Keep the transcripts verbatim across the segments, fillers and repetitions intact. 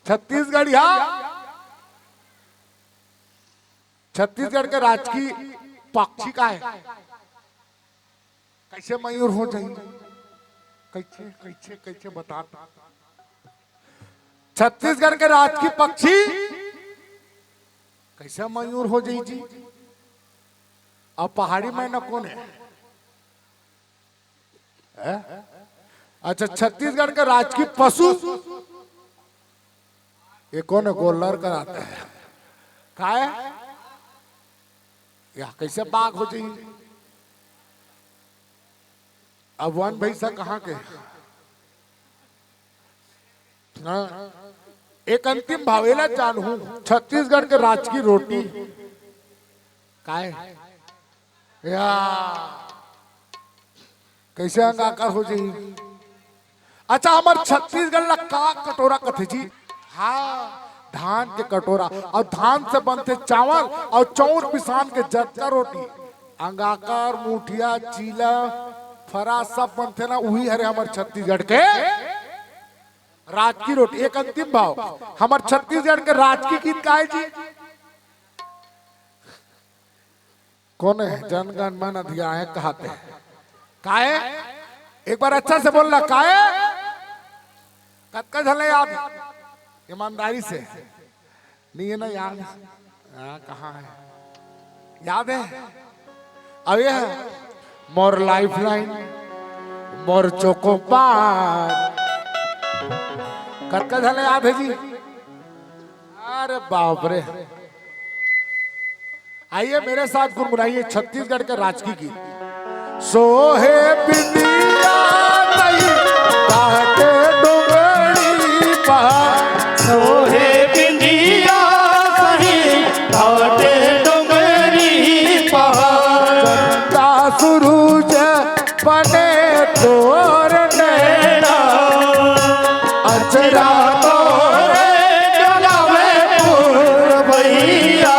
छत्तीसगढ़िया, छत्तीसगढ़ के राजकीय पक्षी का हे? कइसे मयूर हो जाही? कइसे, कइसे, कइसे बता? छत्तीसगढ़ के राजकीय पक्षी कइसे मयूर हो जाही जी? अब पहाड़ी मैना कोन हे? हैं? अच्छा, छत्तीसगढ़ के राजकीय पशु ये कोन हे? गोल्लर कराते हैं। काय? या कइसे बाघ हो जाही? अब वन भैंसा कहाँ के? हाँ। एक अंतिम भाव, एला जानहूं, छत्तीसगढ़ के राजकीय रोटी काय? या कइसे अंगाकर हो जाही? अच्छा, हमर छत्तीसगढ़ ला का कटोरा कथे जी? हाँ, धान के कटोरा। अउ धान से बनथे चावल अउ चौर पिसान के जतका रोटी, अंगाकर, मुठिया, चीला, फरा सब बनथे ना, उही हरे हमर छत्तीसगढ़ के राजकीय रोटी। एक अंतिम भाव, हमर छत्तीसगढ़ के राजकीय गीत का हे जी? कोन हे? जनगण मन अधियाय कहाते हैं। काय? एक बार अच्छा से बोलना, काय? कतका झन ला याद हे? ईमानदारी से। नहीं हे ना याद? हाँ, कहाँ हे? याद हे? अब ये हे, मोर लाइफलाइन, मोर चोकोबार। कतका झन ला याद हे जी? अरे बाप रे। आइए, मेरे साथ गुनगुनाइए छत्तीसगढ़ के राजकीय गीत। सोहे बिंदिया नहीं, काटे डोंगरी पहाड़। सोहे बिंदिया नहीं, काटे डोंगरी पहाड़। चंदा सुरूज बने तोर नैना, अचरा तोरे डोलावे पुरवैया।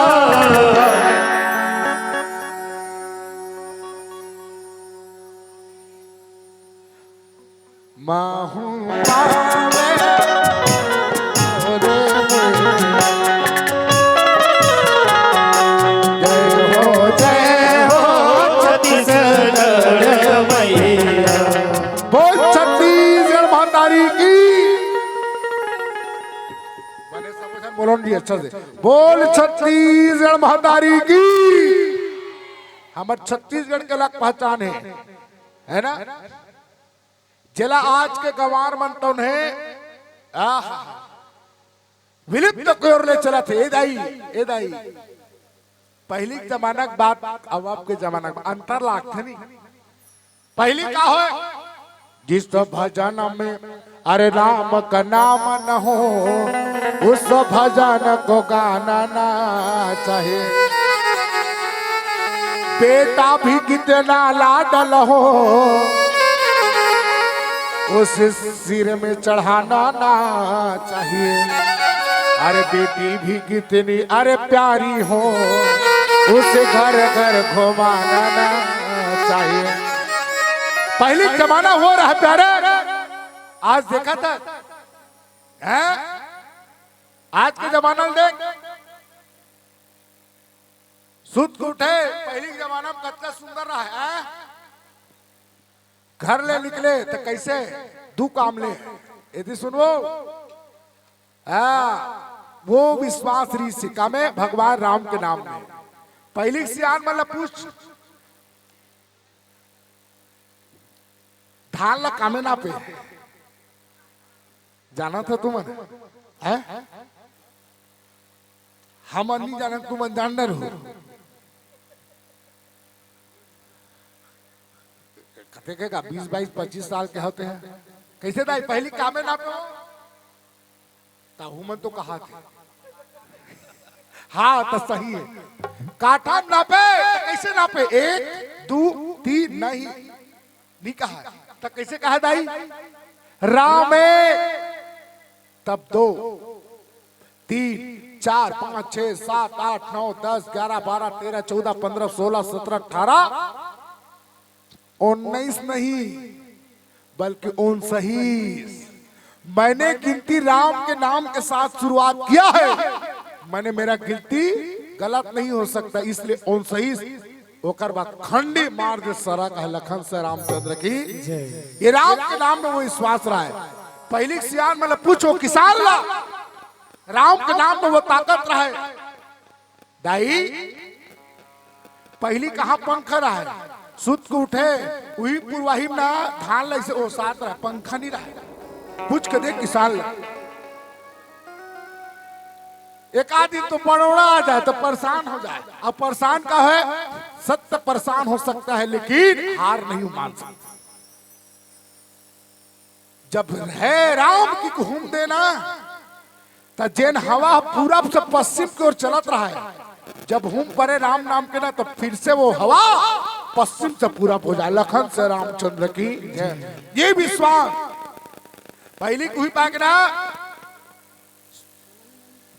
माहू पावे रे। जय हो, जय हो छत्तीसगढ़ मैया। बोल छत्तीसगढ़ महतारी की। बने सब झन बोलो जी अच्छा से। बोल छत्तीसगढ़ महतारी की। हमर छत्तीसगढ़ के अलग पहचान हे, हे ना? जेला आज के गंवार मन तौन हे, आहा, विलुप्त के ओर ले चलत हे। ए दाई, ए दाई, पहिली के जमाना के बात अउ अब के जमाना के अंतर लागथे नहीं। पहिली का होय? जिस भजन में अरे राम का नाम न हो, उस भजन को गाना ना चाहे। बेटा भी कितना लाडल हो, उस सिर में चढ़ाना ना चाहिए। अरे बेटी भी कितनी अरे प्यारी हो, उसे घर घर घुमाना ना चाहिए। पहिली जमाना वो रहा प्यारे, आज देखा था, हैं? आज के जमाना में देख, सुत के उठे, पहिली के जमाना में कतका सुंदर रहा, हैं? घर ले निकले त कइसे? दू काम ले। यदि सुनवो, हाँ, वो विश्वास रहिस हे का में भगवान राम के नाम में। पहिली के सियान मन ला पूछ, धान ला कामे नापे। जानत हो तुमन? हैं? हमन नहीं जानत, तुमन जान डर हो। कते के का बीस, बाईस, पच्चीस साल के होते हैं। कइसे दाई, पहिली कामे नापे हो? त हुमन तो कहा थे। हाँ, त सही हे। काठा नापे, त कइसे नापे? एक, दू, तीन, नहीं। नहीं कहा। त कइसे कहा दाई? रामे। तब दो, तीन, चार, पाँच, छह, सात, आठ, नौ, दस, ग्यारह, बारह, तेरह, चौदह, पन्द्रह, सोलह, सत्रह, अठारह, उन्नीस नहीं, बल्कि उनसहीस। मैंने गिनती राम के नाम के साथ शुरुआत किया है। मैंने, मेरा गिनती गलत नहीं हो सकता, इसलिए उनसईस, ओकर बाद खंडी मार दे सरक है लखन से रामचंद्र की। जय। ये राम के नाम में वो विश्वास रहा है। पहिली के सियान मन ल पूछो, किसान ला राम के नाम में वो ताकत रहा है। दाई, पहिली कहाँ पंखा रहा है? सुत के उठे, उही पुरवाही में ना धान ल अइसे ओसात रहा, पंखा नहीं रहा। पूछ के देख किसान ला। एक आध दिन तो पनौड़ा आ जाए तो परेशान हो जाए। अब परेशान का है? सत्य परेशान हो सकता है, लेकिन हार नहीं मान सकता। जब है राम की घूम देना, त जेन हवा पूरब से पश्चिम की ओर चलत रहा है, जब हूम परे राम नाम के ना, तो फिर से वो हवा पश्चिम से पूरब हो जाए। लखन से रामचंद्र की जय। ये विश्वास। पहिली कुही पाक ना,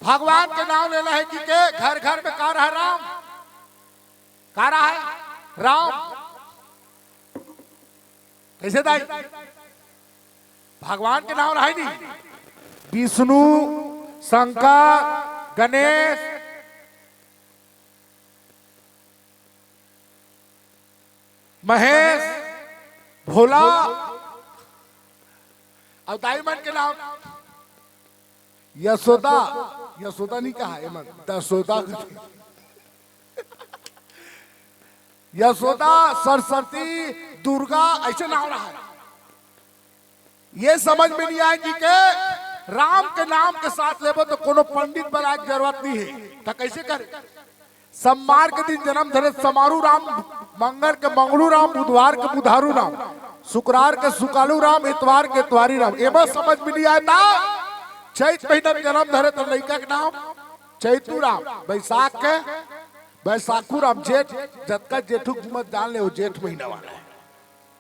भगवान के नाम लेना है कि के घर घर में का रहा राम, का रहा है राम। कैसे दाई? भगवान के नाम रहा नहीं, विष्णु, शंकर, गणेश, महेश, भोला, अउ दाई मन के नाम यशोदा, यशोदा नहीं कहा, एमन दशोदा कथे। यशोदा, सरस्वती, दुर्गा, ऐसे नाम रहा है। ये समझ में नहीं आए कि के राम के नाम के साथ लेबो तो कोनो पंडित बनाए के जरूरत नहीं है। तो कैसे करे? सोमवार के दिन जन्म धरे समारू राम, मंगर के मंगलू राम, बुधवार के बुधारू राम, शुक्रवार के सुकालू राम, इतवार के इतवारी राम। एमा समझ में नहीं आए ता चैत महीना में जन्म धरे तो लइका के नाम चैतू राम, बैसाख के बैसाखू राम, जेठ, जतका जेठू के मत जान ले, वो जेठ महीना वाला है।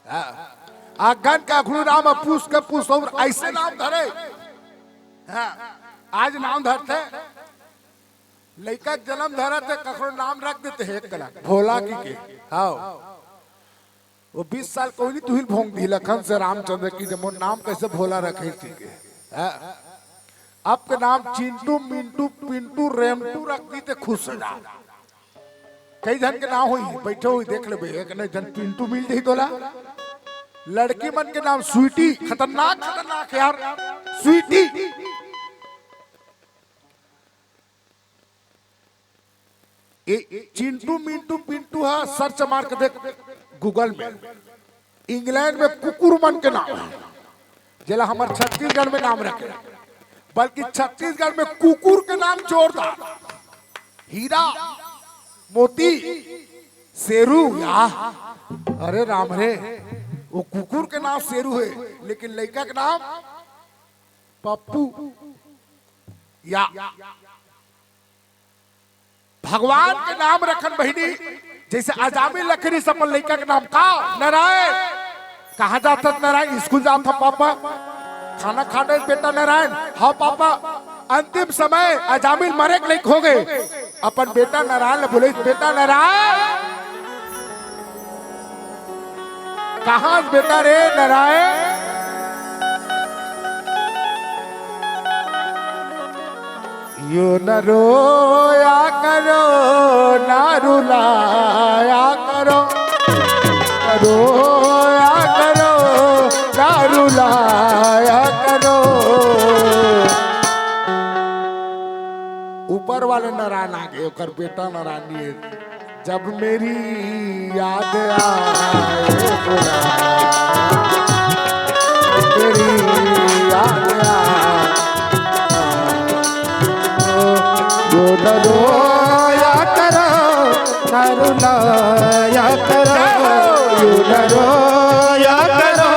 हाँ। अगन के अखड़ू राम, पूस के पूस और ऐसे नाम धरे। हाँ। आज नाम धरते, लइका के जन्म धरत हे, कखरो नाम रख देते हैं एक कला, भोला की के। हाँ। वो बीस साल कोई नहीं तुहिल भोंग दी लखन से रामचंद्र की, जब वो नाम कैसे भोला रखे ठीक है। हाँ। आपके नाम चिंटू, मिंटू, पिंटू, रेमटू रख दी ते खुश हो जा। कई जन के नाम होई, बैठे होई, देख लेबे, एक ने जन पिंटू मिल जाई तोला। लड़की मन के नाम स्वीटी, खतरनाक, खतरनाक यार, स्वीटी। ए, चिंटू, मिंटू, पिंटू हा सर्च मार के देख Google में, इंग्लैंड में कुकुर मन के नाम है, जेला हमर छत्तीसगढ़ में नाम रखे, बल्कि छत्तीसगढ़ में कुकुर के नाम जोरदार, हीरा, मोती, शेरू। या, अरे राम रे, वो कुकुर के नाम शेरू है, लेकिन लइका के नाम पप्पू। या, भगवान के नाम रखन बहिनी, जैसे अजामिल लखरी से अपन लइका के नाम का नारायण। कहाँ जात हस नारायण? स्कूल जात हँव पापा, खाना खाने बेटा नारायण। हाँ पापा। अंतिम समय अजामिल मरे के लइक हो गए, अपन बेटा नारायण ले बोले, बेटा नारायण, कहाँ बेटा रे नारायण? यो न रोया करो, न रुलाया करो, न रोया करो, न रुलाया करो। ऊपर वाले नारायण आगे, ओकर बेटा नारायण नहीं है। जब मेरी याद आए बुलाए, मेरी याद आए, यो न रोया करो, न रुलाया करो, यो न रोया करो,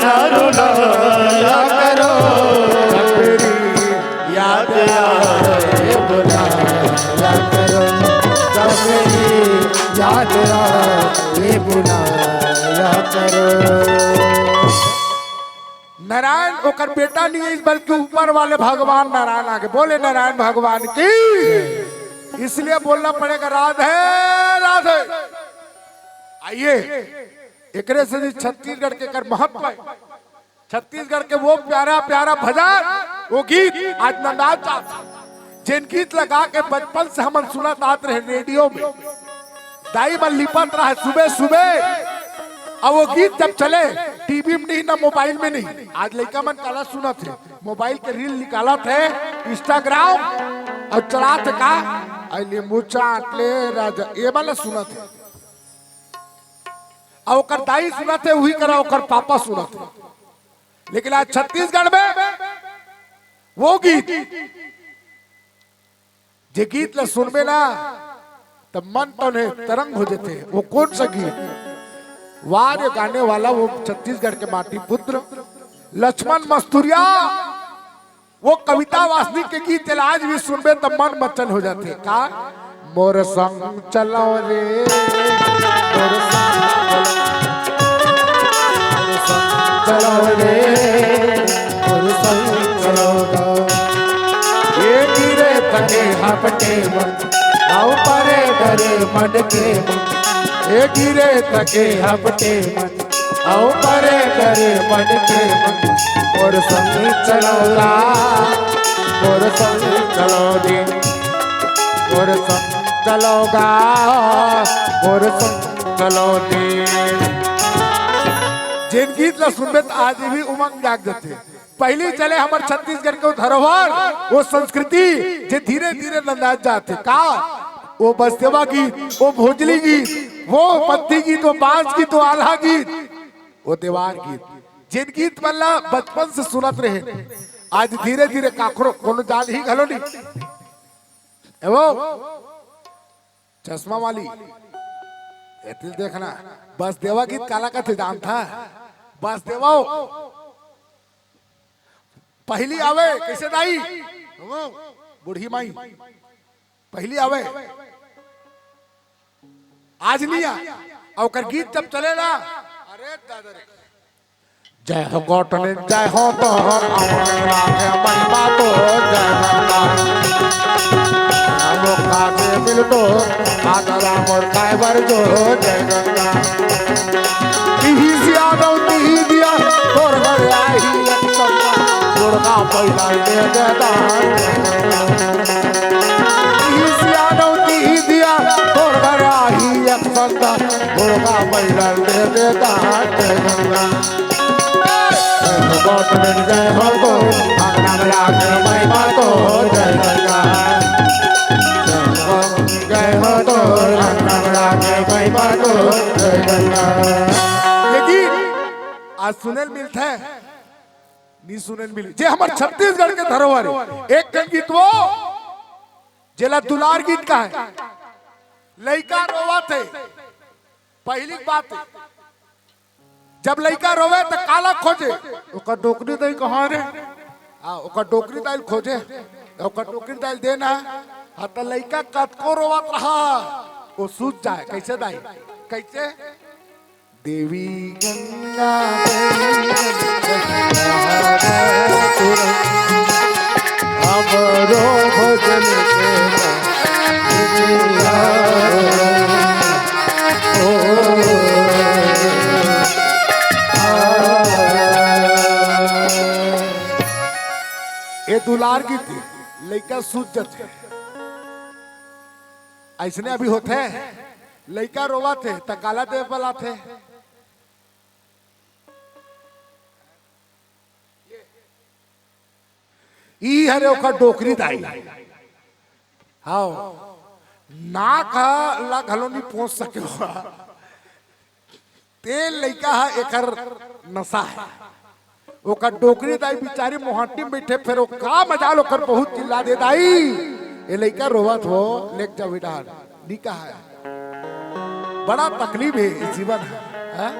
न रुलाया करो। जब मेरी याद आए बुलाया करो, जब मेरी याद आए बुलाया करो। नारायण ओकर बेटा नहीं है, बल्कि ऊपर वाले भगवान नारायण आगे। बोले नारायण भगवान की। इसलिए बोलना पड़ेगा राधे राधे। आइए, एकरे से भी छत्तीसगढ़ के कर महत्व है। छत्तीसगढ़ के वो प्यारा प्यारा भजन, वो गीत आज नंदात जात हे। जेन गीत ला गा के बचपन से हमन सुनत आत रहे रेडियो में, दाई मन लिपत रहे सुबह सुबह। अब वो गीत जब चले, टीवी में नहीं ना मोबाइल में नहीं, आज लइका मन काला सुनत हे, मोबाइल के रील निकालत हे, इंस्टाग्राम अउ चलात हे का, अइ ले मुँह चाट ले राजा, ये वाला सुनत हे। अउ ओकर दाई सुनत हे, उही करा ओकर पापा सुनत हे। लेकिन आज छत्तीसगढ़ में वो गीत, जे गीत ला सुनबे ना, त मन तने तरंग हो जथे। वो कौन सा गीत? वाह रे गाने वाला, वो छत्तीसगढ़ के माटी पुत्र लक्ष्मण मस्तुरिया। वो कविता वासनिक के गीत ला आज भी सुनबे त मन मचन हो जाथे। का? मोर संग चलो रे, मोर संग चलो, मोर संग चलो रे, मोर संग चलो गा। ए गिरे थके हपटे मन, अउ परे डरे मन के मन। ए गिरे थके हपटे मन, अउ परे डरे मन के मन। मोर संग चलो गा, मोर संग चलो रे, मोर संग चलो गा, मोर संग चलो रे। जेन गीत ला सुनबे त आज भी उमंग जाग जथे। पहिली चले हमर छत्तीसगढ़ के वो धरोहर, वो संस्कृति, जे धीरे धीरे नंदात जात हे। का? वो बसदेवा गीत, वो भोजली गीत, वो पत्ती गीत, वो बांस गीत, वो आल्हा गीत, वो देवार गीत, जेन गीत मन ला बचपन से सुनत रहे, आज धीरे धीरे काखरो कोनो जान ही घलो नहीं। ए वो चश्मा वाली, एती देखना, बसदेवा गीत काला कथे जानथा? बसदेवा हो, पहिली आवे, कइसे दाई? वो बूढ़ी माई, पहिली आवे, आज नहीं आ, अउ ओकर गीत जब चले ना, अरे दादा रे, जय हो गौटने, जय हो तोहर, अमर राखे महिमा तो, जय हो गंगा। लोका के मिल तो, आदरा मोर कायबर जो, जय गंगा। तिही सिया दो, तिही दिया, तोर घर आही एक सौदा, मुर्गा पहिला दे दे दान, जय गंगा। तिही सिया दो, तिही दिया, तोर घर आही एक सौदा, मुर्गा पहिला दे दे दान, जय गंगा। बहुत मिल जय हो तो, अंगना में लाख महिमा तो, जय गंगा। जय हो तो, अंगना में लाख महिमा तो, जय गंगा। ये गीत आज सुनेल मिलथे, नी सुनेल मिली। जे हमर छत्तीसगढ़ के धरोहर हे, एक ठन गीत वो, जेला दुलार गीत कहे। लइका रोवत हे, पहिली बात हे, जब लइका रोवे त काला खोजे? ओकर डोकरी दाई कहाँ रे? आ, ओकर डोकरी दाई ल खोजे, ओकर डोकरी दाई ल देना। हाँ, त लइका कतको रोवत रहा, वो सूझ जाए। कइसे दाई? कइसे? देवी गंगा, देवी गंगा, हमरो भजन के ओ, आ। ए दुलार गीत लइका सूझ जथे। अइसने अभी होथे, लइका रोवत हे, त काला देव बलाथे। ई हरे ओकर डोकरी दाई। हाँ, नाक ह ला घलो नी पोंछ सके हो। ते लइका ह एकर नशा हे। ओकर डोकरी दाई बिचारी मोहाटी में बइठे, फेर ओ का मजाल ओकर बहू चिल्ला दे, "दाई, ए लइका रोवत हो, लेके जाओ बेटा।" नी कहा हे। बड़ा तकलीफ हे ए जीवन ह, हाँ?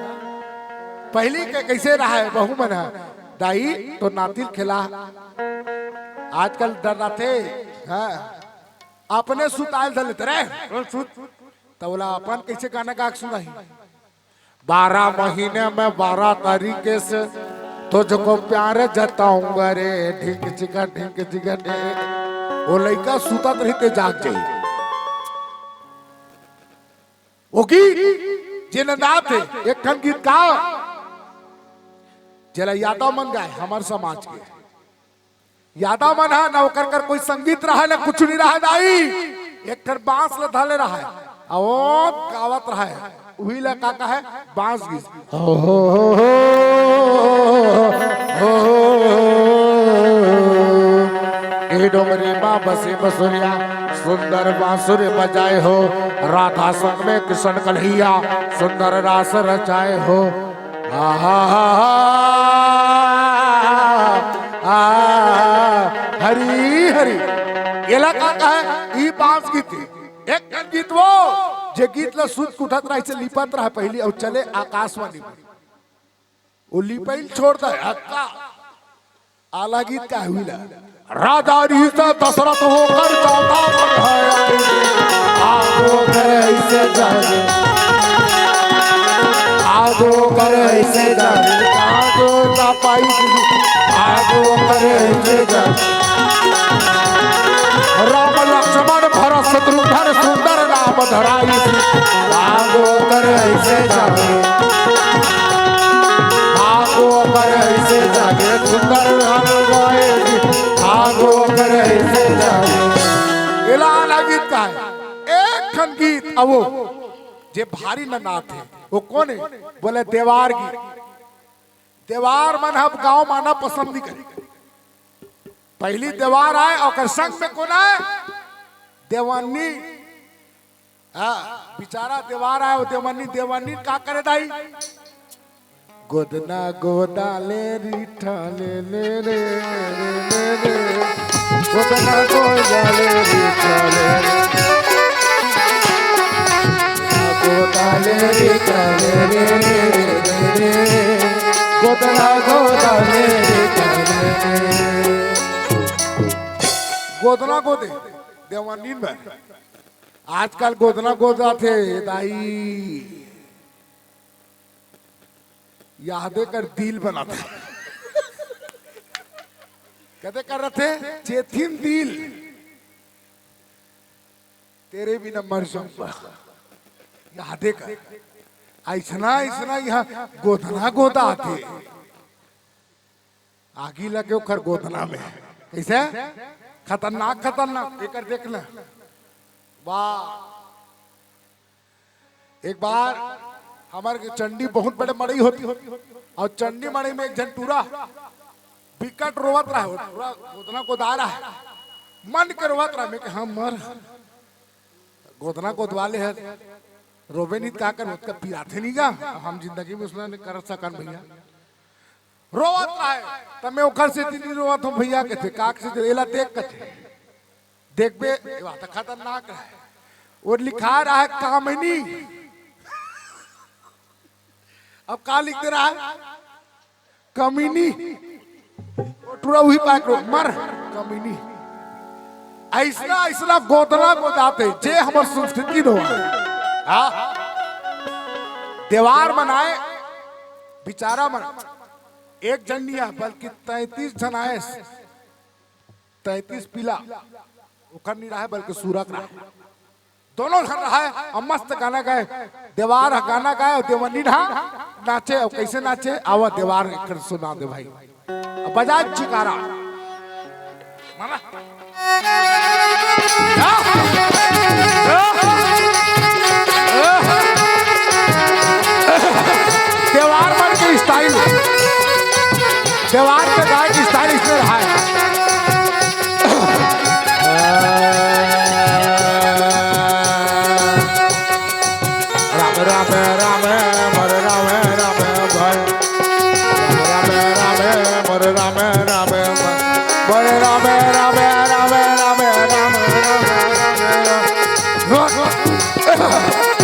पहिली के कइसे रहा हे बहू मन ह, "दाई, तोर नाती ल खेला।" आजकल डर्राथे, हाँ? अपने सुताय ल धर लेथे रे, सुत। त ओला अपन कइसे गाना गा के सुनाही? बारह महीने में बारह तरीके से तुझको प्यार जताऊंगा रे, ढिंक चिका, ढिंक चिका, ढिंक। वो लइका सुतत रहिथे, जाग जाही। वो गीत जे नंदात हे, एक ठन गीत का, जेला यादव मन गाए, हमर समाज के यादव मन ह ना, ओकर कर कोई संगीत रहय ना, कुछ नहीं रहय दाई, एक ठन बांस ल धले रहय, अउ गावत रहय, उही ल का कहय, बांस गीत। हो, हो, हो, हो, हो, हो। ए डोंगरी मा बसे बसुरिया, सुंदर बांसुरी बजाए हो, राधा संग में कृष्ण कन्हैया, सुंदर रास रचाए हो। आहा, आहा, हरी, हरी। एला का कहय? ई बांस गीत हे। एक ठन गीत वो, जे गीत ल सुत के उठत रहय, से लिपत रहय पहिली, अउ चले आकाशवाणी में। वो लिपइल छोड़ दे, हक्का। आला गीत का हुई ला? राजा ऋषि दशरथ होकर चौथा मन है आई। आगो करे ऐसे जागे, आगो करे ऐसे जागे, आगो का पाई, आगो करे ऐसे जागे। राम लक्ष्मण भरत शत्रुघ्न सुंदर नाम धराई। आगो करे ऐसे जागे, आगो करे ऐसे जागे, सुंदर नाम गाए। आगो करे ऐसे जागे। एला आला गीत का हे, एक ठन गीत अवो जे भारी ननात हे, वो कोन हे? बोले देवार गीत। देवार मन ह अब गांव म आना पसंद नहीं करे। पहिली देवार आय, ओकर संग में कोन आय? देवानी। हाँ, बिचारा देवार आय, वो देवानी, देवानी का करे दाई? गोदना गोदा ले रीठा ले ले रे, ले ले रे। गोदना गोदा ले रीठा ले ले। गोदा ले रीठा ले ले रे, ले ले रे। गोदना गोदा ले रीठा ले ले। गोदना गोदे, देवानी में। आजकल गोदना गोदाथे, दाई। यादे कर दिल बनाथे। कते कर रथे? चेथिन दिल। तेरे बिना मर जाऊंगा। यादे कर। अइसना, अइसना इहाँ गोदना गोदाथे। आगी लगे ओकर गोदना में। कइसे? खतरनाक, खतरनाक। एकर देख ना। वाह। एक बार हमर के चंडी बहुत बड़े मड़ई होती, अउ चंडी मड़ई में एक झन टूरा बिकट रोवत रहय, वो टूरा गोदना गोदा रहय, मन के रोवत रहय। मैं कहे, "हम मर गोदना गोदवा ले हस, रोबे नहीं त का कर, ओतका पिराथे नहीं गा, हम जिंदगी में उसने नहीं कर सकन भइया।" रोवत रहय, त मैं ओखर सेती नहीं रोवत हंव भइया, कथे, "काक से एला देख," कथे। देखबे, ये बात खतरनाक रहय। वो लिखा रहय कामिनी। अब का लिख दे रहय? कमीनी। वो टूरा उही पाय करो, मर, कमीनी। अइसना, अइसना गोदना गोदाथे, जे हमर संस्कृति नोहय। हाँ? देवार मन आय, बिचारा मन। एक झन नहीं आय, बल्कि तैंतीस झन आय। तैंतीस पीला, ओखर नहीं रहय, बल्कि सूरक रहय। दोनों झन रहय, अउ मस्त गाना गाए। देवार ह गाना गाए, अउ देवानी ह नाचे, अउ कइसे नाचे? आवा, देवार एकर सुना दे भाई। अब बजा चिकारा। मारा। देवार मन के style, देवार के गाय के style इसमें रहा है। राम राम राम मोर राम राम भाई। राम राम राम मोर राम राम भाई। मोर राम राम राम राम राम राम राम राम।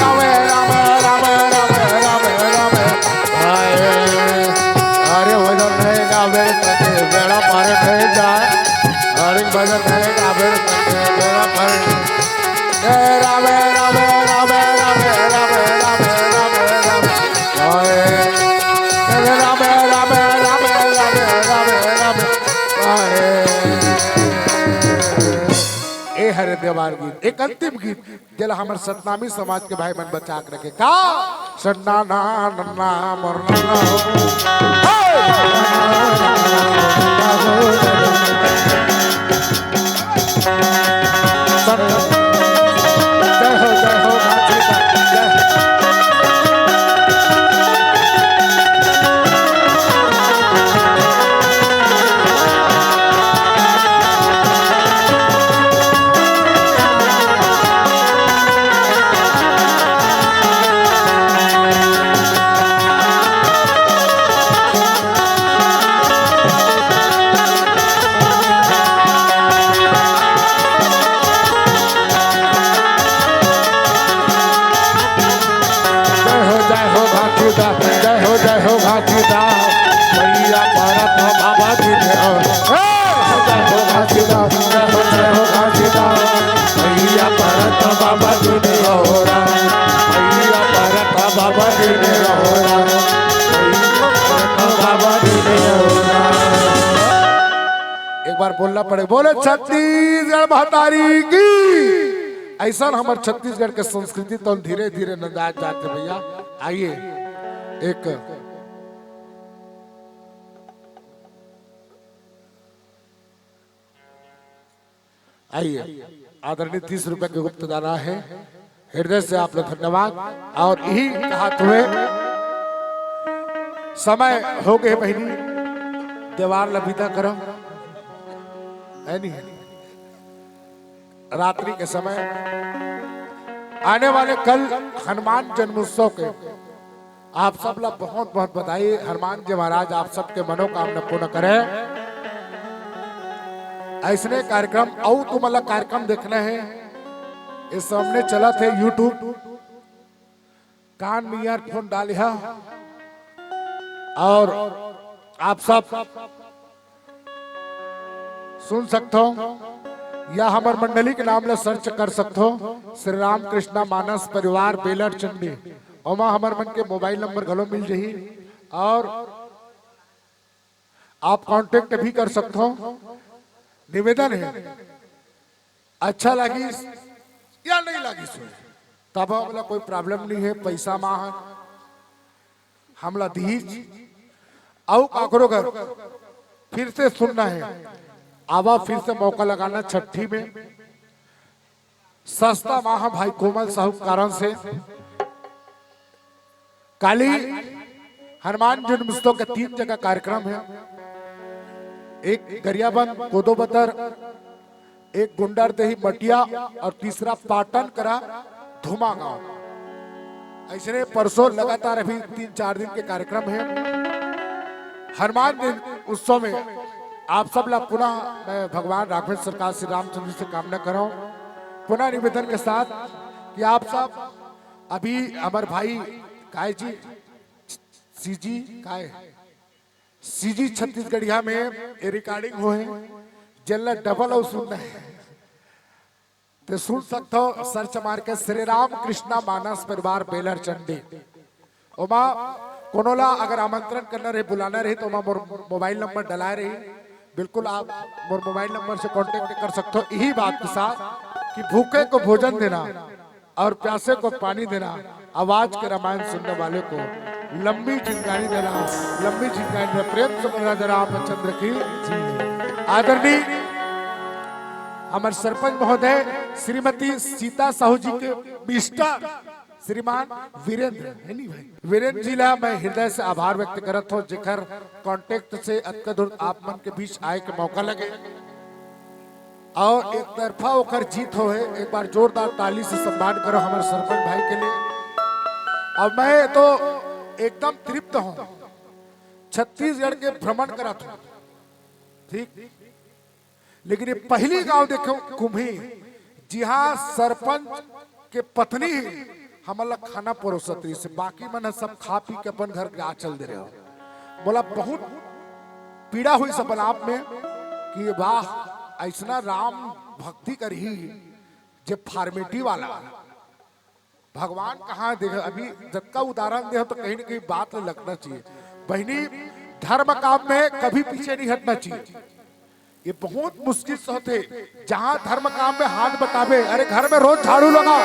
राम राम राम राम राम राम। हाय। अरे भजन नहीं गावे सके बेड़ा पार नहीं जाए। अरे भजन नहीं गावे सके बेड़ा पार। ए राम राम राम राम राम राम राम। हाय। ए राम राम राम राम राम राम। हाय। ए हरे देवार गीत, एक अंतिम गीत, जेला हमर सतनामी समाज के भाई मन बचा के रखे। का? सन्ना ना नन्ना मोर नन्ना हो। हे! सन्ना। जय हो, जय हो, माँ सीता, जय। जय हो, जय हो घासीदास, जय हो, जय हो घासीदास, भैया परत बाबा जी के हो। हे! जय हो घासीदास, जय हो, जय हो घासीदास, भैया परत बाबा जी के हो। भैया परत बाबा जी के हो। भैया परत बाबा जी के हो। एक बार बोलना पड़े, बोले छत्तीसगढ़ महतारी की। ऐसा हमर छत्तीसगढ़ के संस्कृति तो धीरे धीरे नंदात जाते भैया। आइए, एक आइए, आदरणीय तीस रुपए के गुप्त दाना है, हृदय से आप लोग धन्यवाद। और यही कहत हुए समय हो गए बहिनी, देवार ल बिदा करम, है नहीं? रात्रि के समय आने वाले कल हनुमान जन्मोत्सव के आप सब ला बहुत बहुत बधाई। हनुमान जी महाराज आप सबके मनोकामना पूर्ण करें। ऐसने कार्यक्रम अउ तुमन ला कार्यक्रम देखना है, ये सामने चलत हे YouTube। कान में ईयरफोन डाले हा और आप सब सुन सकथो या हमर मंडली के नाम ला सर्च कर सकथो, श्री रामकृष्णा मानस परिवार बेलर चंडी। ओमा हमर मन के मोबाइल नंबर घलो मिल जही और आप कांटेक्ट भी कर सकथो। निवेदन है, अच्छा लागिस या नहीं लागिस होय, तब हमला कोई प्रॉब्लम नहीं है। पैसा मा हमला दीज, अउ काकरो घर फिर से सुनना है, आवा फिर से मौका लगाना छठी में। सस्ता माह भाई कोमल साहू के कारण से काली हनुमान जन्मोत्सव के तीन जगह कार्यक्रम है, एक गरियाबंद कोदोबतर, एक गुंडरदेही मटिया और तीसरा पाटन करा धुमा गांव। ऐसने परसों लगातार अभी तीन चार दिन के कार्यक्रम है। हनुमान जन्मोत्सव में आप सब ला पुनः मैं भगवान राघवेंद्र सरकार श्री रामचंद्र से कामना करौं, पुनः निवेदन के साथ कि आप सब अभी हमर भाई काय जी, सीजी काय, सीजी छत्तीसगढ़िया में ये रिकॉर्डिंग होए, जेला डबल अउ सुनना है ते सुन सकथो, सर्च मार के श्री राम कृष्णा मानस परिवार बेलर चंडी। ओमा कोनो ला अगर आमंत्रण करना रहे, बुलाना रहे, तो ओमा मोर मोबाइल नंबर डलाए रही। बिल्कुल आप मोर मोबाइल नंबर से कांटेक्ट कर सकथो। यही बात के साथ कि भूखे को भोजन देना और प्यासे को पानी देना, आवाज के रामायण सुनने वाले को लंबी जिंदगानी देना, लंबी जिंदगानी देना। प्रेम से बोल राजा रामचंद्र की जय। आदरणीय हमर सरपंच महोदय श्रीमती सीता साहू जी के मिस्टर श्रीमान वीरेंद्र, है नहीं भाई? वीरेंद्र जी ला मैं हृदय से आभार व्यक्त करत हौं, जेकर कांटेक्ट से अतका दूर आप मन के बीच आए के मौका लगे और एक तरफा ओकर जीत होए। एक बार जोरदार ताली से सम्मान करो हमर सरपंच भाई के लिए। और मैं तो एकदम तृप्त हौं, छत्तीसगढ़ के भ्रमण करत हौं, ठीक, लेकिन ये पहली गांव देखो कुम्ही, जिहां सरपंच के पत्नी ही हमन ला खाना परोसत रहिस, बाकी मन ह सब खा पी के अपन घर गा चल दे रहे हो। मोला बहुत पीड़ा होइस अपन आप में कि वाह, ऐसना राम भक्ति करही जे फॉर्मेलिटी वाला। भगवान कहाँ देख, अभी जतका उदाहरण दे हो तो कहीं ना कहीं बात ले लगना चाहिए। बहिनी, धर्म काम में कभी पीछे नहीं हटना चाहिए। ये बहुत मुश्किल से होथे, जहां धर्म काम में हाथ बटावे। अरे, घर में रोज झाड़ू लगा,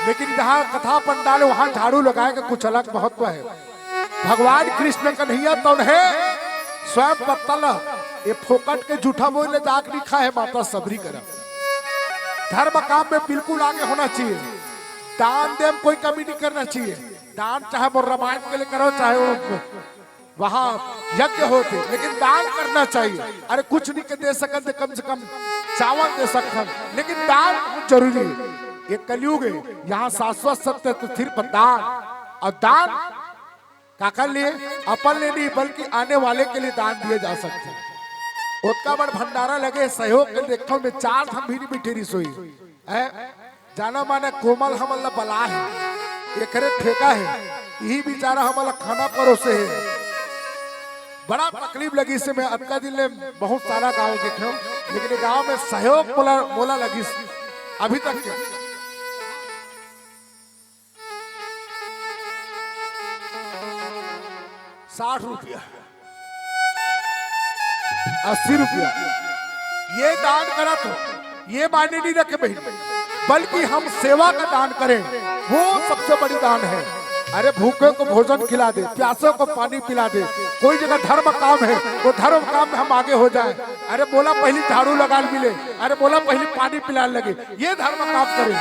लेकिन जहाँ कथा पंडाल है, वहाँ झाड़ू लगाए का कुछ अलग महत्व है। भगवान कृष्ण कन्हैया तो है, स्वयं पत्तल, ये फोकट के जूठा बोले जाक नहीं खाए, माता सबरी करा। धर्म काम में बिल्कुल आगे होना चाहिए। दान दे में कोई कमी नहीं करना चाहिए। दान चाहे वो रामायण के लिए करो, चाहे वो वहाँ यज्ञ होते, लेकिन दान करना चाहिए। अरे, कुछ नहीं के दे सकन तो कम से कम चावल दे सकन, लेकिन दान बहुत जरूरी है। ये कलयुग है, यहाँ शाश्वत सत्य तो सिर्फ दान। और दान काकर लिए? अपन लिए नहीं, बल्कि आने वाले के लिए दान दिए जा सकते हैं। ओतका बड़ भंडारा लगे, सहयोग के देखो में चार धाम भी नहीं बिठे रसोई है। जाना माने कोमल हमन ला बला है, एकरे ठेका है, यही बेचारा हमन ला खाना परोसे है। बड़ा तकलीफ लगिस हे, मैं अतका दिन ले बहुत सारा गांव देखे हूँ, लेकिन ये गांव में सहयोग मोला, मोला लगिस अभी तक के। साठ रुपया, अस्सी रुपया, ये दान करत हो, ये मायने नहीं रखे बहन, बल्कि हम सेवा का दान करें, वो सबसे बड़ी दान है। अरे, भूखे को भोजन खिला दे, प्यासे को पानी पिला दे, कोई जगह धर्म काम है, वो धर्म काम में हम आगे हो जाए। अरे, मोला पहली झाड़ू लगा मिले, अरे, मोला पहली पानी पिलाने लगे, ये धर्म काम करे।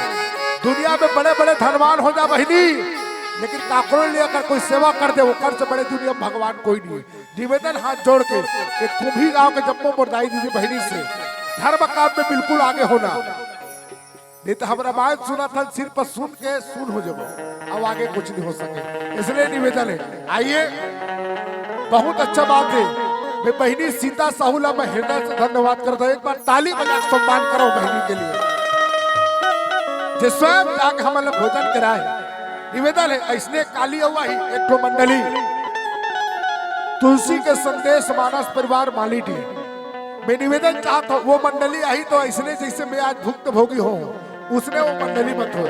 दुनिया में बड़े बड़े धनवान हो जा बहिनी, लेकिन काकरो लिए अगर कोई सेवा कर दे, ओकर से बड़े दुनिया में भगवान कोई नहीं है। निवेदन हाथ जोड़ के, एक कुंभी गांव के जम्मो मोर दाई दीदी बहिनी से, धर्म काम में बिल्कुल आगे होना, नहीं तो हम रामायण सुनत हन, सिर्फ सुन के सुन हो जाबो, अब आगे कुछ नहीं हो सके। इसलिए निवेदन है, आइए, बहुत अच्छा बात है। मैं बहिनी सीता साहू ला मैं हृदय से धन्यवाद करता हूँ, एक बार ताली बजा के सम्मान करो बहिनी के लिए, जे स्वयं जाके हमन ला भोजन कराए। निवेदन है, ऐसने काली अउवा ही एक ठो मंडली, तुलसी के संदेश मानस परिवार माली डी। मैं निवेदन चाहत हूँ, वो मंडली आही तो ऐसने जैसे मैं आज भुक्तभोगी हूँ, उसने वो मंडली मत हो।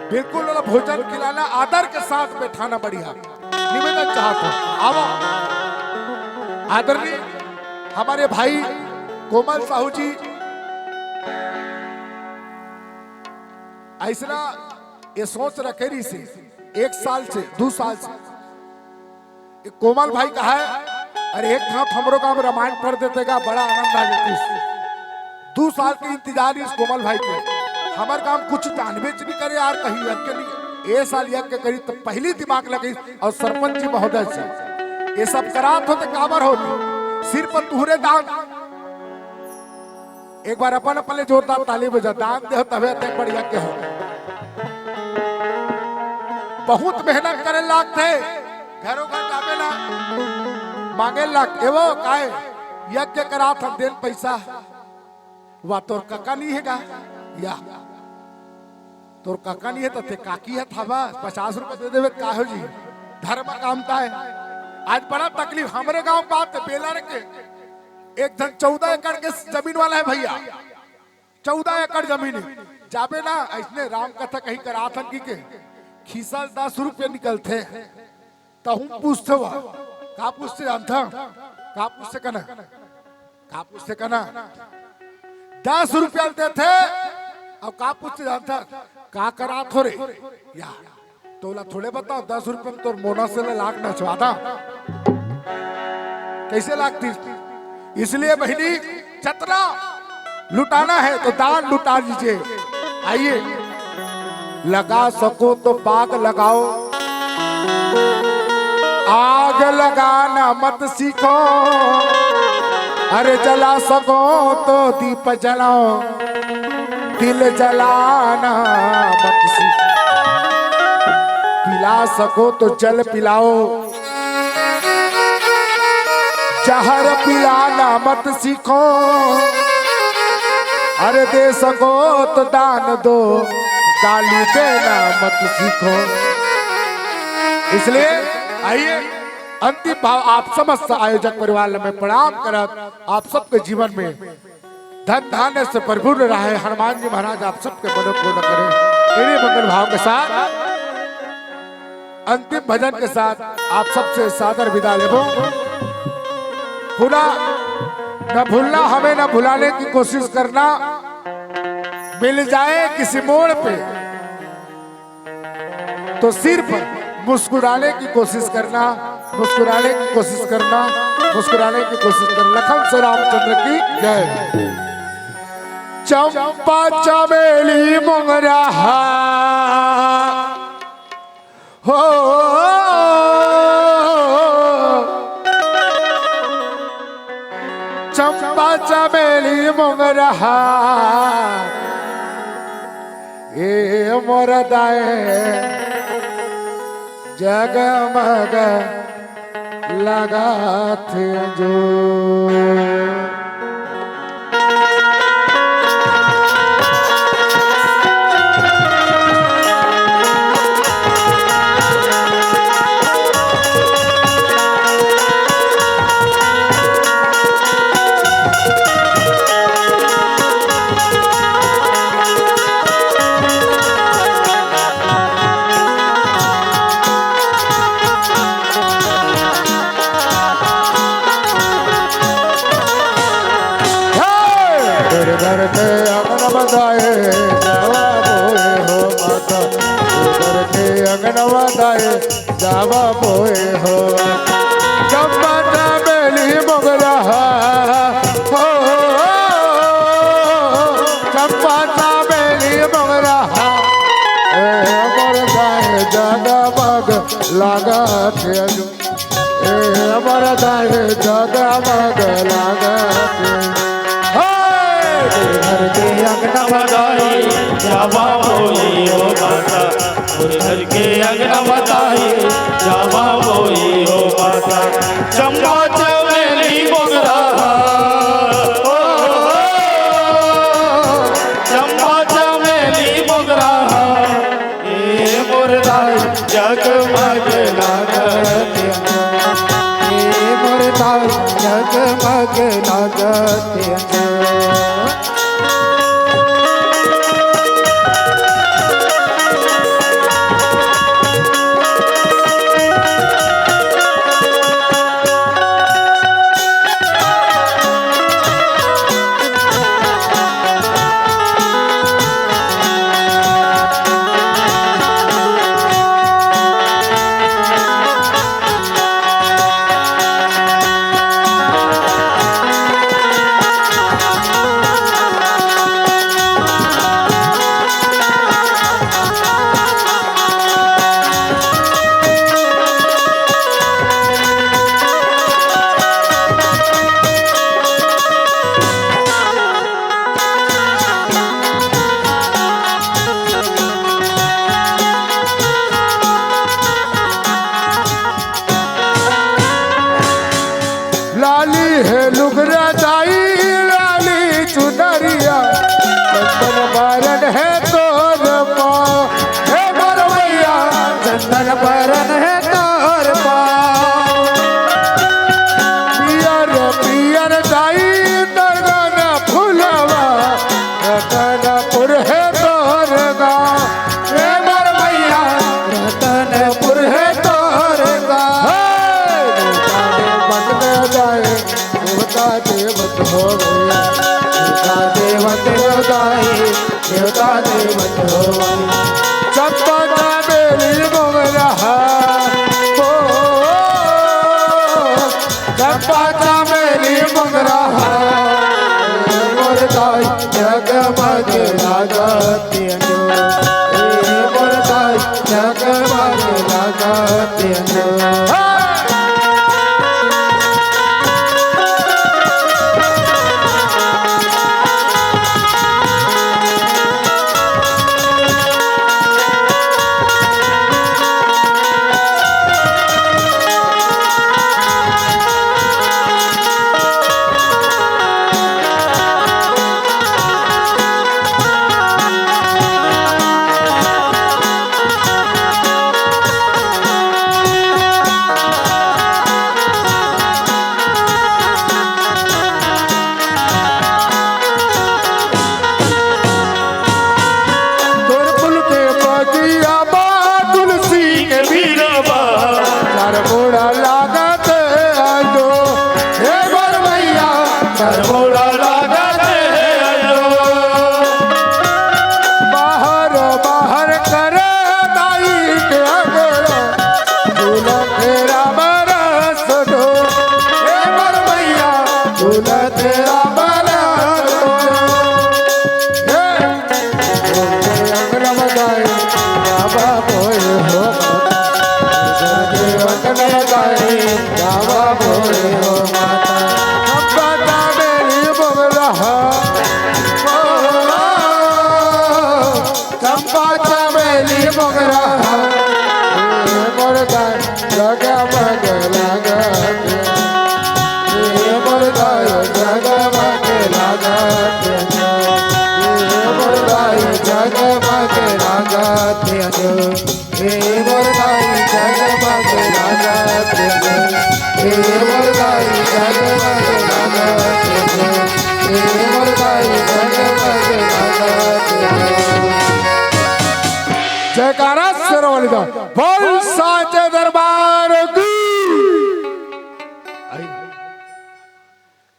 बिल्कुल ओला भोजन खिलाना, आदर के साथ बैठाना, बढ़िया निवेदन चाहत हूँ। आवा आदरणीय हमारे भाई कोमल साहू जी, ऐसना ये सोच रखे रहिस हे एक साल से, दू साल से। ये कोमल भाई कहा है, "अरे, एक हाथ हमरो गांव में रामायण पढ़ देते का, बड़ा आनंद आ जाती।" दू साल के इंतजार इस कोमल भाई के। हमर गांव कुछ जानबे च नहीं करे यार, कहीं यज्ञ नहीं। ए साल यज्ञ करी तो पहली दिमाग लगी और सरपंच जी महोदय से ये सब करात होते, काबर होते, सिर्फ तुहरे दान। एक बार अपन अपन ले जोरदार ताली बजा, दान दे तबे तक बढ़िया के हो। बहुत मेहनत करे लागथे, घरों घर जाबे ना, मांगे लाग, "ए वो, काहे यज्ञ करात हन, देन पैसा।" "वा, तोर कका नहीं हे का?" "या।" "तोर कका नहीं हे त ते काकी हे, थावा पचास रुपया दे देवे, का हो जी?" धर्म काम का है। आज बड़ा तकलीफ, हमरे गांव बात है, बेलर के एक धन चौदह एकड़ के जमीन वाला है भैया, चौदह एकड़ जमीन है। जाबे ना, ऐसने राम कथा कहीं कराथन की के, खीसा दस रुपये निकलथे। तहूँ पूछथे वा, का पूछथे जानथा? का पूछथे कना? का पूछथे कना? दस रुपया देथे, अउ का पूछथे जानथा? का करात हो रे? या, तोला थोड़े बताओ, दस रुपया में तोर मोना से ले लाख नचवा दा। कैसे लागती? इसलिए बहिनी, जतना लुटाना है तो दान लुटा दीजिए। आइए, लगा सको तो बाग लगाओ, आग लगाना मत सीखो, अरे जला सको तो दीप जलाओ, दिल जलाना मत सीखो, पिला सको तो जल पिलाओ, जहर पिलाना मत सीखो, अरे दे सको तो दान दो, गाली देना मत सीखो। इसलिए आइए, अंतिम भाव आप समस्त आयोजक परिवार ल मैं प्रणाम करत, आप सबके जीवन में धन धान्य से परिपूर्ण रहे, हनुमान जी महाराज आप सबके मनोपूर्ण करें। इन्हीं मंगल भाव के साथ अंतिम भजन के साथ आप सबसे सादर विदा लेबो। पुनः न भूलना, हमें न भुलाने की कोशिश करना। मिल जाए किसी मोड़ पे, तो सिर्फ मुस्कुराने की कोशिश करना, मुस्कुराने की कोशिश करना, मुस्कुराने की कोशिश करना। लखन से रामचंद्र की जय। चंपा चमेली मोगरा हो, चंपा चमेली मोगरा, ए मोर दाए जगमग लगाथे जो। हे! घर घर के अंगन बधाए, जावा बोए हो माता। घर घर के अंगन बधाए, जावा बोए हो। चंपा चमेली मोगरा, हो, चंपा चमेली मोगरा। ए मोर दाए जगमग लागत हे जो। ए मोर दाए जगमग लागत हे। हे! घर के अंगना बधाई, जावा बोई हो माता। मोर घर के अंगना बधाई, जावा बोई हो माता। चंपा चमेली मोगरा, ओ, चंपा चमेली मोगरा। ए मोर दाई जगमग लागत हे। ए मोर दाई जगमग लागत हे। लाली हे लुगरा दाई, लाली चुनरिया, चंदन बरन हे तोर पाँव। हे मोर मैया, चंदन बरन हे तोर पाँव। पियर पियर दाई, तोर गन फुलवा, रतनपुर हे तोर गाँव। ए मोर मैया, रतनपुर हे तोर गाँव। हे! देवता देवत में जाए, देवता देवत हो गए। देवता देवत हो जाए, देवता देवत हो गए। चंपा चमेली मोगरा, ओ, चंपा चमेली मोगरा, मोर दाई जगमग लागत हे जो। ए मोर दाई जगमग लागत हे जो। जयकारा शेरों वाली दा। बोल साचे दरबार की। आइए,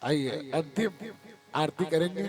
आइए, अंतिम आरती करेंगे।